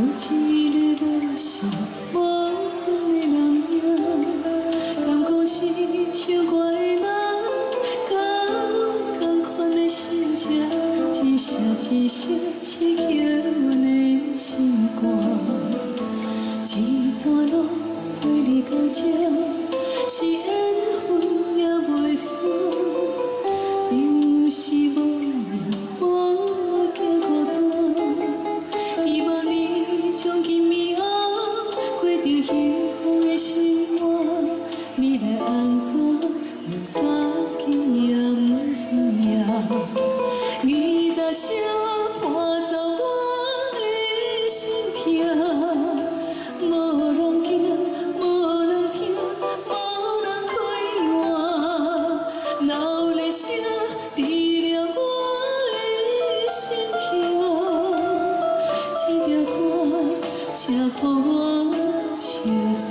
予一个無心無魂的男影，敢講是唱歌的人，佮我仝款的心情，一聲一聲刺激阮的心肝。這段路陪你到這，是緣分也袂散，並毋是無閒無驚孤單。希望你從今以後過著幸福的生活，未來按怎，我家己也毋知影。吉他聲伴奏我的心痛，無人驚，無人聽，無人快活。鬧熱聲治療我的心痛，這條歌請予我唱煞。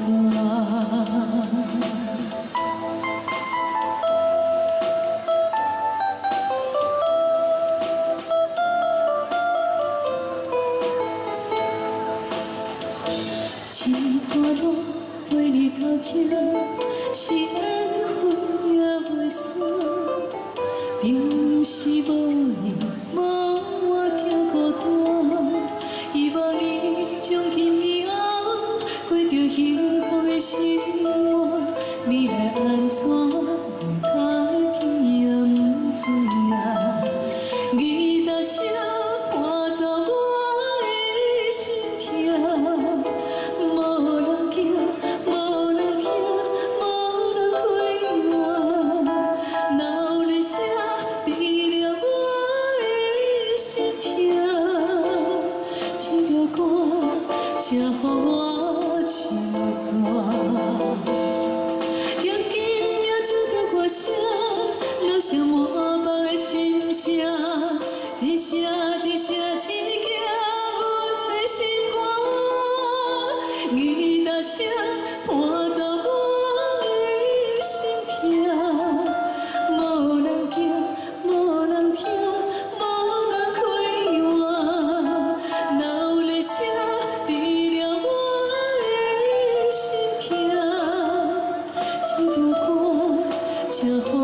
這段路陪你到這，是緣分也袂散，並毋是無閒無我驚孤單。希望你從今以後過著幸福的生活，未來按怎，我家己也毋知影。吉他聲伴奏我的心痛，無人驚，無人聽，無人快活。鬧熱聲治療我的心痛，這條歌請予我唱煞。用今夜這條歌聲，留下滿腹的心聲，一聲一聲刺激阮的心肝。吉他聲伴奏我的心痛，無人驚，無人聽，無人快活。鬧熱聲治療我的心痛，這條歌請予我